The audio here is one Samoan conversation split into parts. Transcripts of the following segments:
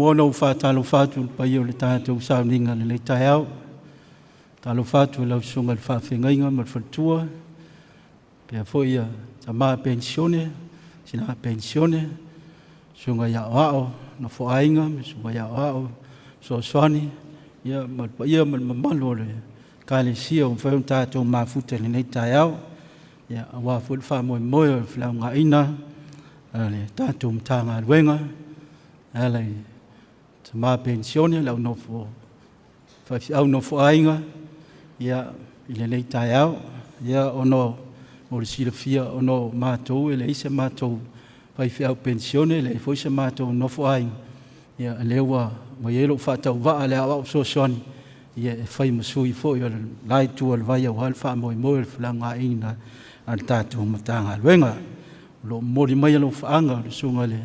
Muamua ona ou faatalofa atu i le paia o le tatou sauniga i lenei taeao. Talofa atu i lau Susuga i le Faafeagaiga ma le Faletua, faapea foi tama penisione, tina penisione, susuga i aoao, nofoaiga ma susuga i aoao fesoasoani, ia ma le paia ma le mamalu o le Ekalesia ua mafai ona tatou mafuta i lenei taeao, ia aua foi le faamoemoe o le felaugaaiga a le tatou Matagaluega e ala i tama penisione, le au nofo faifeau nofoaiga ia i lenei taeao. Ia ona mo le silafia ona o matou e leai se matou faifeau penisione, leai foi se matou nofoaiga, ia lea ua i ai lou faatauvaa i le aoao fesoasoani ia e fai ma sui foi o le la itu o le vai aua le faamoemoe o le felaugaaiga a le tatou Matagaluega. O lo o momoli mai alofaaga i le Susuga i le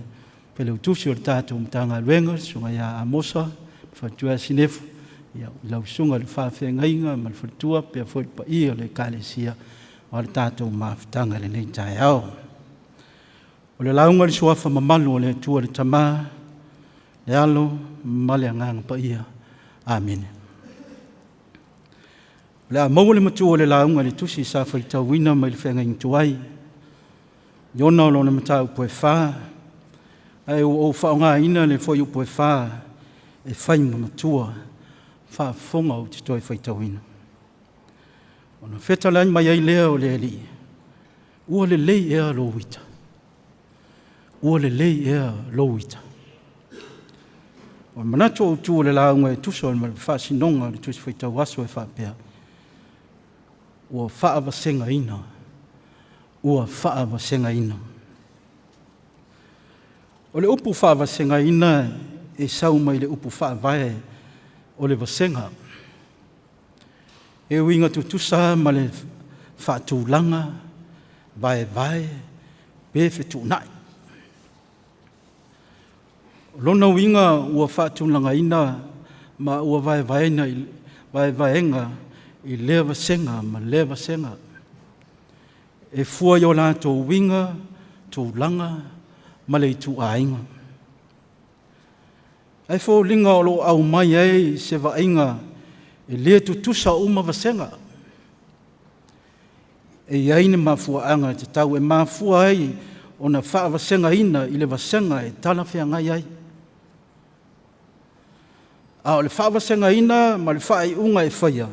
Failautusi o le tatou Matagaluega, le Susuga ia Amosa Faatuaia Sinafu, ia lau Susuga i le Faafeagaiga ma le faletua faapea foi le paia o le Ekalesia aua le tatou mafutaga i lenei taeao. O le lauga i le Suafa mamalu o le Atua le Tama, le Alo ma le Agaga Paia. Amene. O le a maua le matua o le lauga i le tusi sa faitauina mai le feagaiga tuai, Iona o lona mataupu e 4, ae ua ou faaaogaina le fuaiupu e 4 e fai ma matua, faafofoga ou te toe faitauina. Ona fetalai mai ai lea o le Alii, ua lelei ea lou ita? Ua lelei ea lou ita? O le manatu autu o le lauga e tusa ma le faasinoga o le Tusi Faitau Aso e faapea, ua faavasegaina, ua faavasegaina. O le upu faavasegaina e sau mai le upu faavae o le vasega. E uiga tutusa ma le faatulaga, vaevae pe fetuunai. O lona uiga ua faatulagaina ma ua vaevaeina i lea vasega ma lea vasega e fua i o latou uiga, tulaga ma le ituaiga. Ae foliga o lo o aumai ai se vaaiga e le tutusa uma vasega. E i ai ni mafuaaga tatau e mafua ai ona faavasegaina i le vasega e talafeagai ai. A o le faavasegaina ma le faaiuga e faia,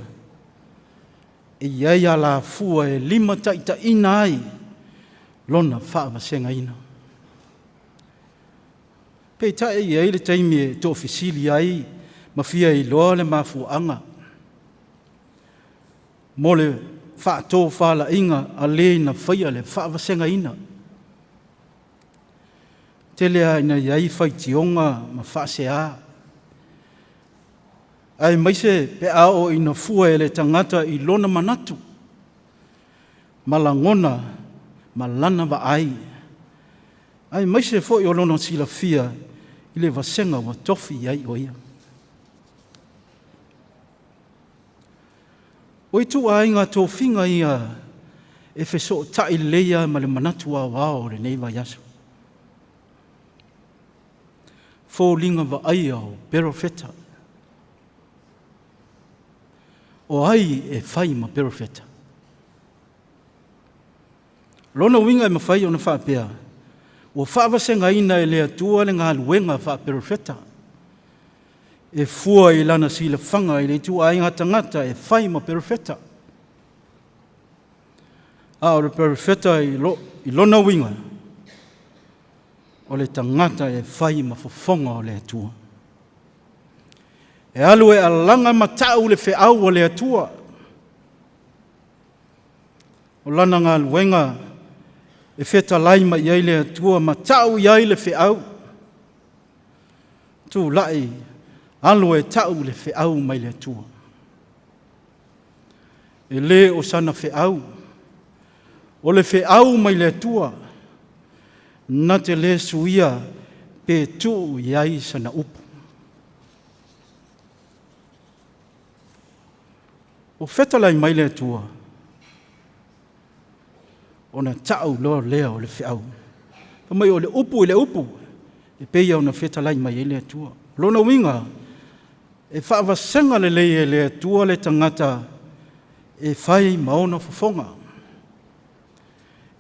e i ai alafua e limataitaiina ai lona faavasegaina. Peitai e i ai le taimi e toafesili ai ma fia iloa le mafuaaga mo le faatofalaiga a le na faia le faavasegaina. E tele lava ina i ai faitioga ma faasea, aemaise pe a oo ina fua e le tagata i lona manatu ma lagona ma lana vaai, aemaise foi o lona silafia i le vasega ua tofi i ai o ia. O ituaiga tofiga ia e fesootai lelei lava ma le manatu aoao o lenei vaiaso. Foliga vaaia o perofeta. O ai e fai ma perofeta? O lona uiga e mafai ona faapea, ua faavasegaina e le Atua le galuega faaperofeta e fua i lana silafaga i le ituaiga tagata e fai ma perofeta. A o le perofeta i lona uiga, o le tagata e fai ma fofoga o le Atua. E alu e alaga ma tau le feau a le Atua. O lana galuega e fetalai mai i ai le Atua ma tau i ai le feau, tulai alu e tau le feau mai le Atua. E le o sana feau, o le feau mai le Atua na te le suia pe tuu i ai sana upu. Ua fetalai mai le Atua, ona tau loa lea o le feau. Fai mai o le upu i le upu, e pei ona fetalai mai ai le Atua. O lona uiga, e faavasega lelei e le Atua le tagata e fai ma ona fofoga.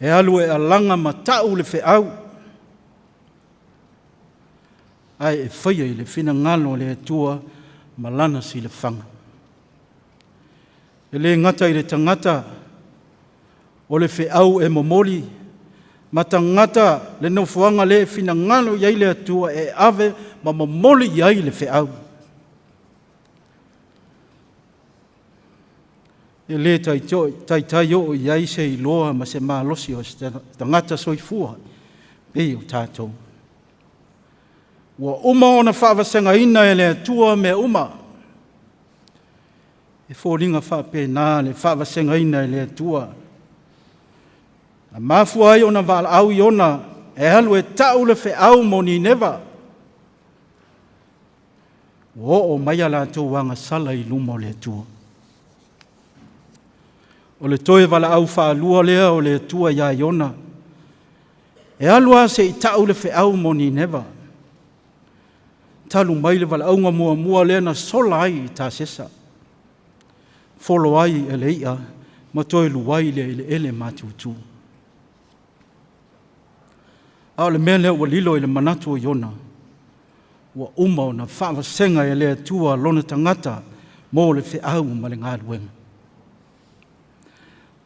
E alu e alaga ma tau le feau, ae e faia i le finagalo o le Atua ma lana silafaga. E le gata i le tagata o le feau e momoli, ma tagata le nofoaga le finagalo i ai le Atua e ave ma momoli i ai le feau. E le taitai oo i ai se iloa ma se malosi o se tagata soifua pei o tatou. Ua uma ona faavasegaina e le Atua mea uma. E foliga faapena le faavasegaina e le Atua. Na mafua ai ona valaau Iona e alu e tau le feau mo Nineva, ua oo mai a latou agasala i luma o le Atua. O le toe valaau faalua lea o le Atua ia Iona, e alu lava se i tau le feau mo Nineva, talu mai le valaauga muamua lea na sola ai i Tasesa, folo ai e le i'a ma toe lu ai le eleele matutu. A o le mea lea ua lilo i le manatu o Iona, ua uma ona faavasega e le Atua lona tagata mo le feau ma le galuega.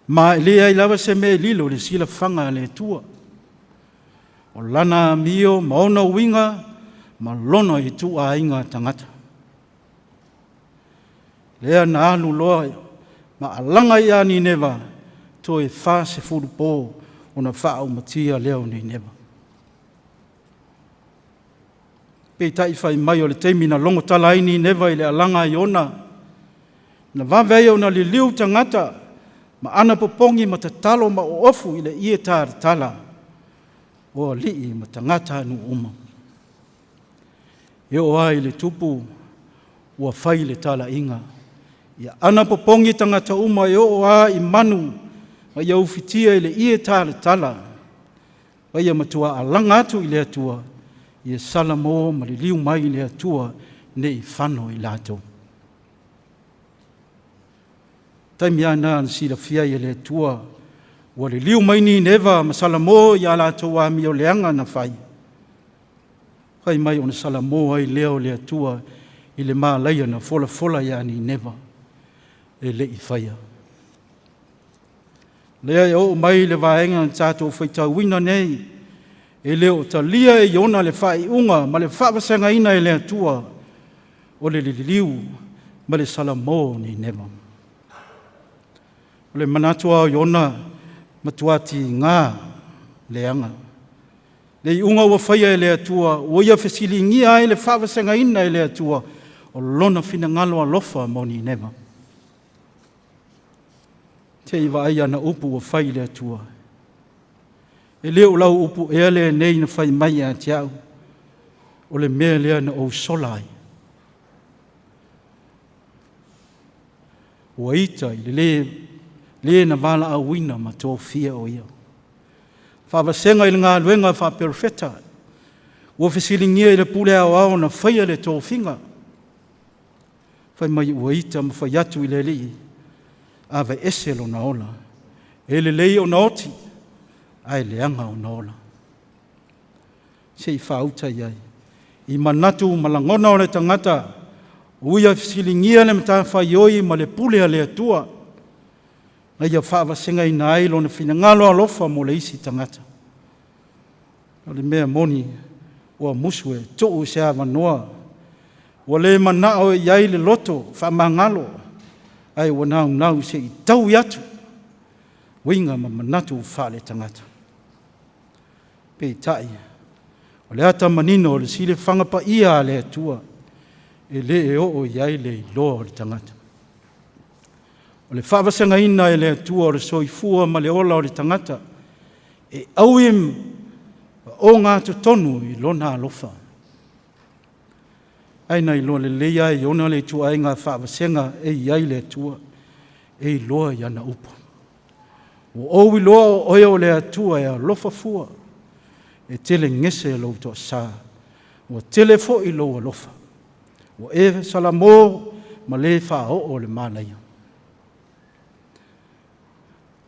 Ma e leai lava se mea e lilo i le silafaga a le Atua. O lana amio ma ona uiga ma lona ituaiga tagata. Lea na alu loa ma alaga ia Nineva, toe 40 po ona faaumatia lea o Nineva. Peitai fai mai o le taimi na logotala ai Nineva i le alaga a Iona, na vave ai ona liliu tagata ma anapopogi ma tatalo ma oofu i le ie talatala o alii ma tagatanuu uma. E oo lava i le tupu ua fai le talaiga, ia anapopogi tagata uma e oo lava i manu ma ia ufitia i le ie talatala, ma ia matua alaga atu i le Atua, ia salamo ma liliu mai i le Atua ne i fano i latou. Taimi lava na na silafia ai e le Atua ua liliu mai Nineva ma salamo i a latou amio leaga na fai, fai mai ona salamo ai lea o le Atua i le malaia na folafola ia Nineva e le i faia. Lea e oo mai le vaega na tatou faitauina nei, e le o talia e Iona le faaiuga ma le faavasegaina e le Atua o le liliu ma le salamo o Nineva. O le manatu lava o Iona, matua tiga leaga. Le iuga ua faia e le Atua, ua ia fesiligia ai le faavasegaina e le Atua o lona finagalo alofa mo Nineva. Se i vaai ana upu ua fai i le Atua. E le o lau upu ea lenei na fai mai ia te au, o le mea lea na ou sola ai. Ua ita i le le na valaauina ma tofia o ia. Faavasega i le galuega faaperofeta, ua fesiligia i le pule aoao na faia le tofiga, fai mai ua ita ma fai atu i le Alii, aveese lona ola. E lelei ona oti, ae leaga ona ola. Se i faauta i ai. I manatu ma lagona o le tagata, ua ia fesiligia le matafaioi ma le pule a le Atua, na ia faavasegaina ai lona finagalo alofa mo le isi tagata. O le mea moni, ua musu e tuu se avanoa, ua le manao i ai le loto faamagalo, ae ua naunau se i taui atu uiga ma manatu faale-tagata. Peitai, o le ata manino o le silafaga paia a le Atua, e le oo i ai le iloa o le tagata. O le faavasegaina e le Atua o le soifua ma le ola o le tagata, e aui ma ogatotonu i lona alofa. Ae na iloa lelei lava e Iona le ituaiga faavasega e i ai le Atua, e iloa i ana upu. Ua ou iloa o oe o le Atua e alofa fua, e tele gese lou toasa, ua tele foi lou alofa. Ua e salamo ma lē faaoo le manaia.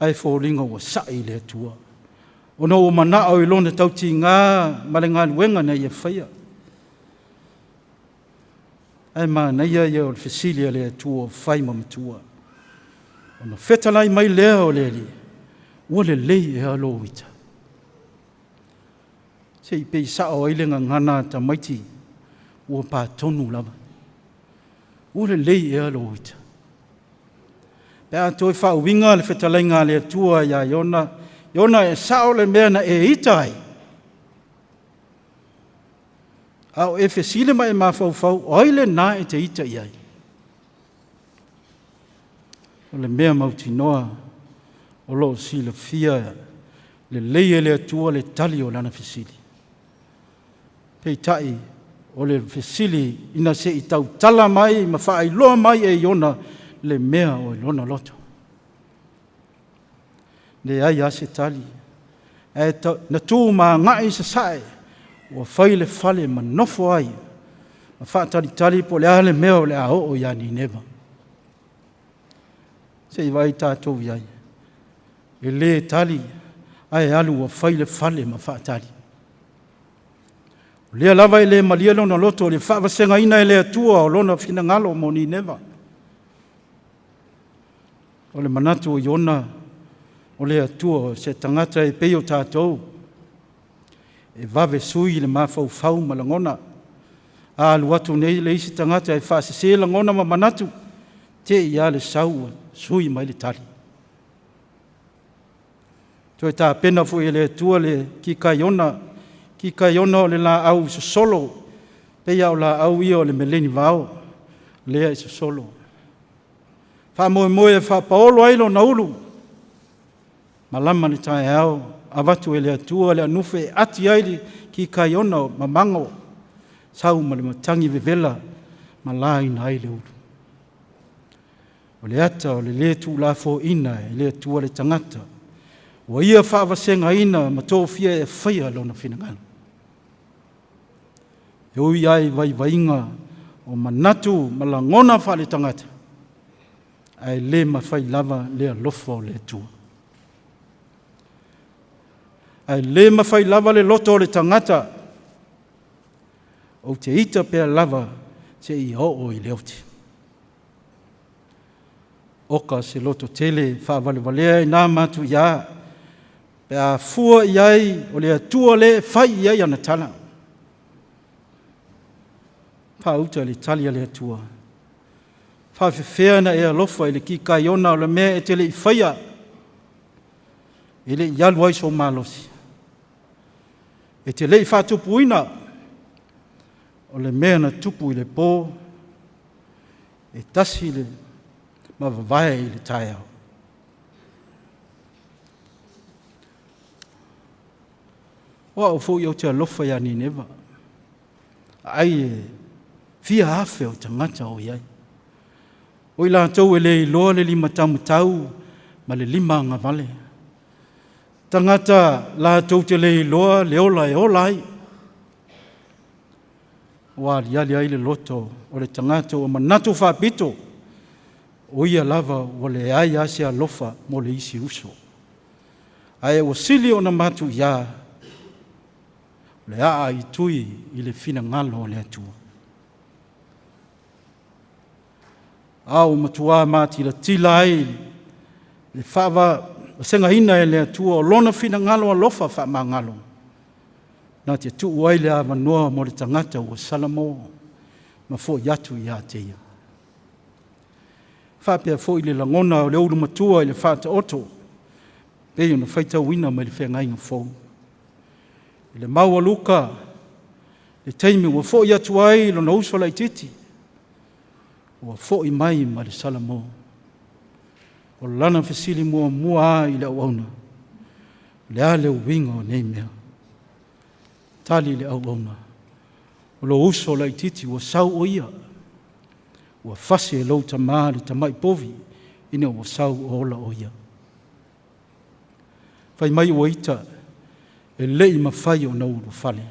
Ae foliga ua sa'i le Atua, ona ua manao i lona tautiga ma le galuega na ia faia. Ae manaia ia o le fesili a le Atua o fai ma matua. Ona fetalai mai lea o le Alii, ua lelei ea lou ita? Se i pei sao ai le gagana a tamaiti ua patonu lava. Ua lelei ea lou ita? Pe a toe faauiga le fetalaiga a le Atua ia Iona, Iona e sao le mea na e ita ai, a o e fesili ma e mafaufau, o ai lena e te ita i ai? O le mea mautinoa o lo o silafia lelei e le Atua le tali o lana fesili. Peitai, o le fesili ina se i tautala mai ma faailoa mai e Iona le mea o i lona loto. Leai lava se tali, ae na tu ma agai i sasae, ua fai le fale ma nofo ai, ma faatalitali po o le a le mea o le a oo ia Nineva. Se i vaai tatou i ai, e le tali, ae alu ua fai le fale ma faatali. O lea lava e le malie lona loto i le faavasegaina e le Atua o lona finagalo mo Nineva. O le manatu o Iona, o le Atua o se tagata e pei o tatou, e vave sui le mafaufau ma lagona. A alu atu nei le isi tagata e faasese lagona ma manatu, te i lava le sau ua sui mai le tali. Toe tapena foi e le Atua le kikaiona. Kikaiona o le laau sosolo, pei lava o laau ia o le meleni vao lea e sosolo. Faamoemoe e faapaolo ai lona ulu, malama le taeao, avatu e le Atua le anufe e ati ai le kikaiona mamago, sau ma le matagi vevela ma laina ai le ulu. O le ata o le lē tuulafoaiina e le Atua le tagata, ua Ia faavasegaina ma tofia e faia Lona finagalo. E ui lava i vaivaiga o manatu ma lagona faaletagata, ae le mafai lava le alofa o le Atua. Ae le mafai lava le loto o le tagata, ou te ita pea lava seia oo i le oti. Oka se lototele faavalevalea i na matuia, pe a fua i ai o le Atua lea e fai i ai ana tala. Faauta i le tali a le Atua, faafefea ona e alofa i le kikaiona o le mea e te le i faia, e le i alu ai sou malosi. E te le i faatupuina, o le mea na tupu i le po, e tasi le ma vavae i le taeao. O au foi ou te alofa ia Nineva, ai e fia afe o tagata o i ai. O i latou e le iloa le limataumatau ma le limaagavale, tagata latou te le iloa le ola e ola ai, ua aliali ai le loto o le tagata ua manatu faapito, o ia lava ua leai lava se alofa mo le isi uso. Ae ua sili ona matuia le aa i tui i le finagalo o le Atua. A ua matua matilatila ai le faavasegaina e le Atua o Lona finagalo alofa faamagalo, na te tuu ai le avanoa mo le tagata ua salamo ma foi atu ia te Ia. Faapea foi le lagona o le ulu matua i le Faataoto, pei ona faitauina mai le Feagaiga Fou. I le mau a Luka, le taimi ua foi atu ai lona uso laitiiti, ua foi mai ma le salamo. O lana fesili muamua lava i le auauna, o le a le uiga o nei mea? Tali le auauna, o lou uso laitiiti ua sau o ia, ua fasi e lou tama le tamai povi ina ua sau o ola o ia. Fai mai ua ita, e le i mafai ona ulufale.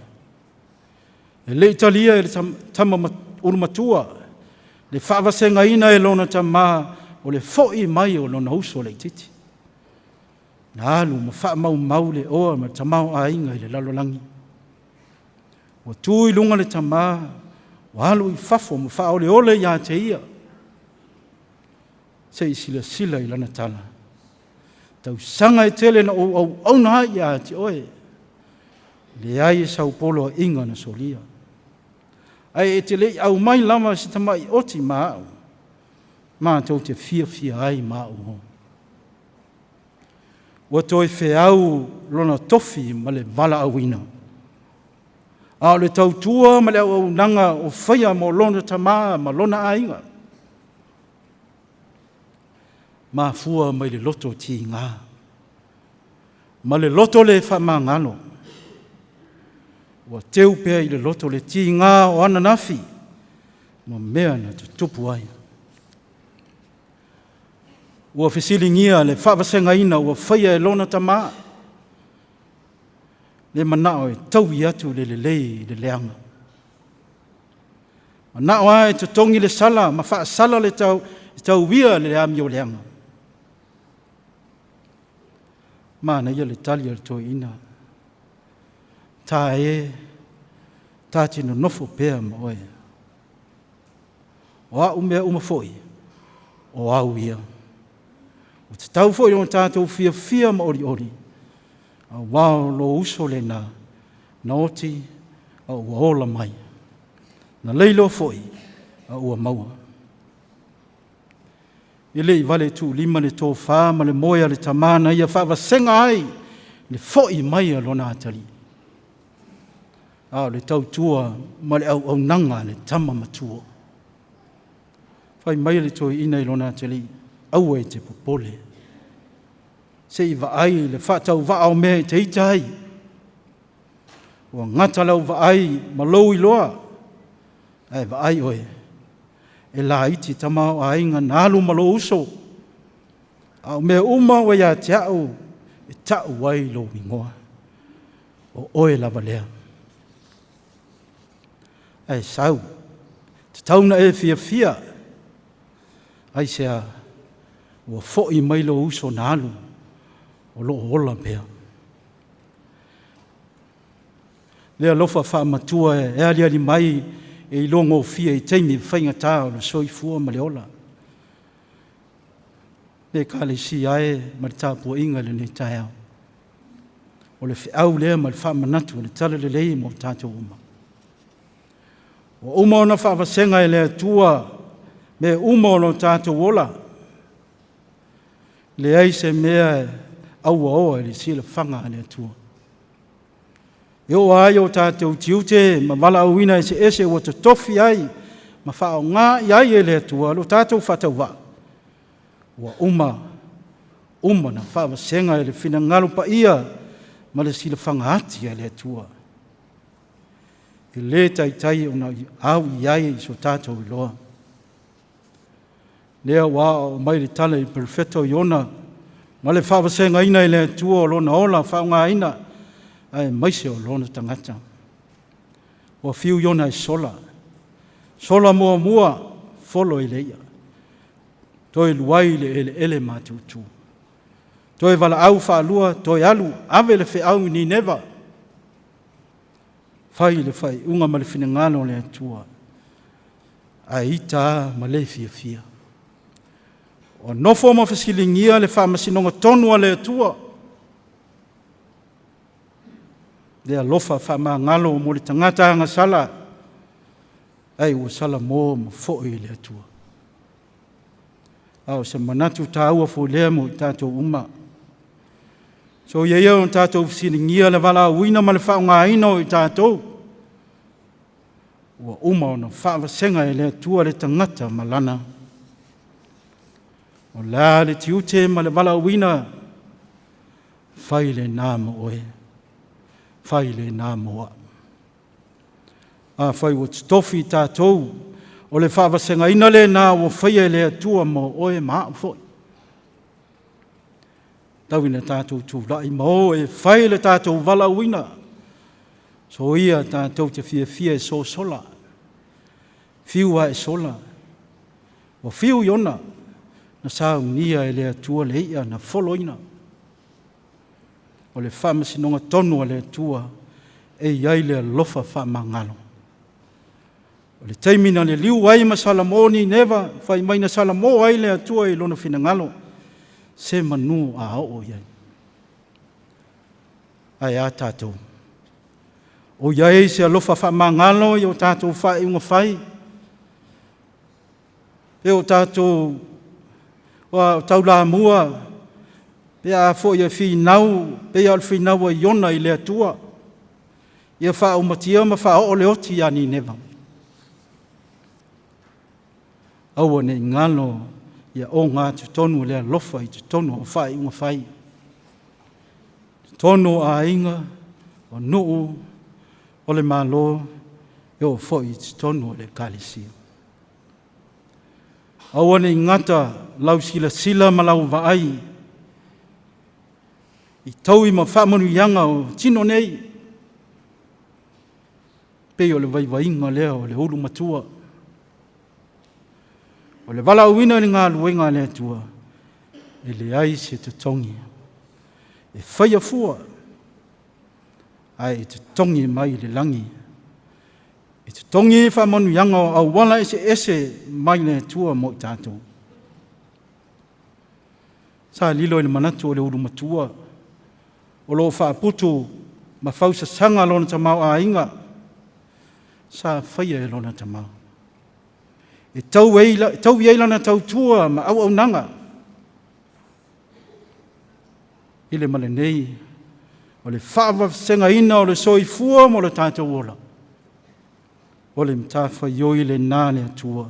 E le i talia e le tama ulumatua le faavasegaina e lona tamā o le fo'i mai o lona uso laitiiti. Na alu ma faamaumau le oa ma le tamaoaiga i le lalolagi. Ua tu i luga le tamā, ua alu i fafo ma faaoleole ia te ia, se i silasila i lana tala. Tausaga e tele na ou auauna ai ia te oe, leai sau poloaiga na solia. Ae e te le i aumai lava se tamai oti ma au, matou te fiafia ai ma au. Ua toe feau lona tofi ma le valaauina, a o le tautua ma le auaunaga o faia mo lona tama ma lona aiga, mafua mai le loto tiga ma le loto le faamagalo. Ua teu pea i le loto le tiga o ananafi ma mea na tutupu ai. Ua fesiligia le faavasegaina ua faia e lona tama, le manao e taui atu le lelei i le leaga. Manao lava e totogi le sala ma faasala le tauia le amio leaga. Manaia le tali a le toeaina, ta e, ta te nonofo pea ma oe. O au mea uma foi, o au ia. Ua tatau foi ona tatou fiafia ma olioli, aua o lou uso lena na oti a ua ola mai, na leiloa foi a ua maua. E le i valetuulima le tofa ma le moe a le tama na ia faavasega ai le foi mai o lona atalii, a o le tautua ma le auaunaga a le tama matua. Fai mai le toeaina i lona atalii, aua e te popole, se i vaai le faatauvaa o mea e te ita ai, ua gata lau vaai ma lou iloa, ae vaai oe, e laiti tamaoaiga na alu ma lou uso, a o mea uma ua ia te au e tau ai lou igoa, o oe lava lea. Ae sau, e tatau ona e fiafia, aisea? Ua foi mai lou uso na alu, o lo o ola pea. Le alofa faamatua e aliali mai e iloagofie i taimi faigata o le soifua ma le ola. Le Ekalesia e ma le tapuaiga i lenei taeao, o le feau lea ma le faamanatu o le Talalelei mo tatou uma. Ua uma ona faavasega e le Atua mea uma o lo tatou ola, leai se mea e auaoa i le silafaga a le Atua. E oo lava i o tatou tiute ma valaauina eseese ua totofi ai ma faaaoga i ai e le Atua lo tatou faatauvaa, ua uma uma ona faavasega e le finagalo paia ma le silafaga ati a le Atua. E le taitai ona au i ai so tatou iloa. Lea ua aoao mai le tala i le Perofeta o Iona ma le faavasegaina e le Atua o lona ola faaaogaina aemaise o lona tagata. Ua fiu Iona e sola, sola muamua, folo e le i'a, toe luai i le eleele matutu. Toe valaau faalua, toe alu, ave le feau i Nineva, fai le faaiuga ma le finagalo o le Atua, ae ita lava ma le fiafia. Ua nofo ma fesiligia le faamasinoga tonu a le Atua, le alofa faamagalo mo le tagata agasala, ae ua salamo ma foi i le Atua. A o se manatu taua foi lea mo i tatou uma. Soia ia ona tatou fesiligia le valaauina ma le faaaogaina o i tatou, ua uma ona faavasega e le Atua le tagata ma lana. O le a le tiute ma le valaauina, fai lena mo oe, fai lena mo au. Afai ua totofi i tatou, o le faavasegaina lena ua faia e le Atua mo oe ma au foi. Tau ina tatou tulai ma o e fai le tatou valaauina, soia tatou te fiafia e sosola. Fiu lava e sola, ua fiu Iona, na saunia e le Atua le i'a na foloina. O le faamasinoga tonu a le Atua e i ai le alofa faamagalo. O le taimi na liliu ai ma salamo Nineva, fai mai na salamo ai le Atua i lona finagalo, se manu a oo i ai. Ae a tatou? O i ai se alofa faamagalo i o tatou faaiuga fai? Pe o tatou taulamua pe a foi e finau pei lava o le finau a Iona i le Atua, ia faaumatia ma faaoo le oti ia Nineva. Aua ne i galo ia ogatotonu le alofa i totonu o faaiuga fai, totonu o aiga, o nuu, o le Malo, e oo foi i totonu o le Ekalesia. Aua ne i gata lau silasila ma lau vaai i taui ma faamanuiaga o tino nei, pei o le vaivaiga lea o le ulu matua. O le valaauina i le galuega a le Atua, e leai se totogi, e faia fua, ae e totogi mai i le lagi. E totogi faamanuiaga o auala eseese mai le Atua mo i tatou. Sa lilo i le manatu o le ulu matua o lo o faaputu ma fausasaga lona tamaoaiga sa faia e lona tama, e taui ai lana tautua ma auaunaga i le ma lenei, o le faavasegaina o le soifua ma lo tatou ola, o le matafaioi lena a le Atua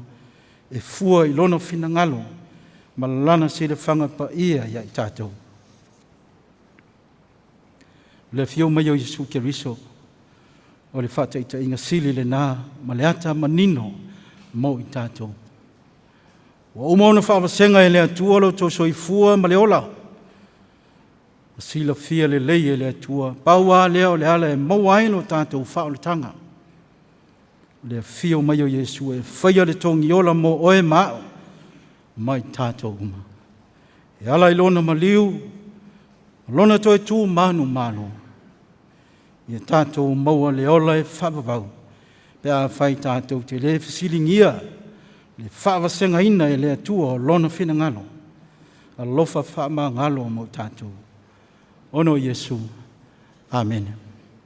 e fua i Lona finagalo ma Lana silafaga paia ia i tatou. O le afio mai o Iesu Keriso o le faataitaiga sili lena ma le ata manino mo i tatou. Ua uma ona faavasega e le Atua lo outou soifua ma le ola, ua silafia lelei e le Atua. Pau lava lea o le ala e maua ai lo tatou faaolataga, o le afio mai o Iesu e faia le togiola mo oe ma au ma i tatou uma. E ala i Lona maliu, Lona toe tu manumalo, ia tatou maua le ola e faavavau pe afai tatou te le fesiligia le faavasegaina e le Atua o Lona finagalo, alofa faamagalo mo i tatou. Ona o Iesu. Amene.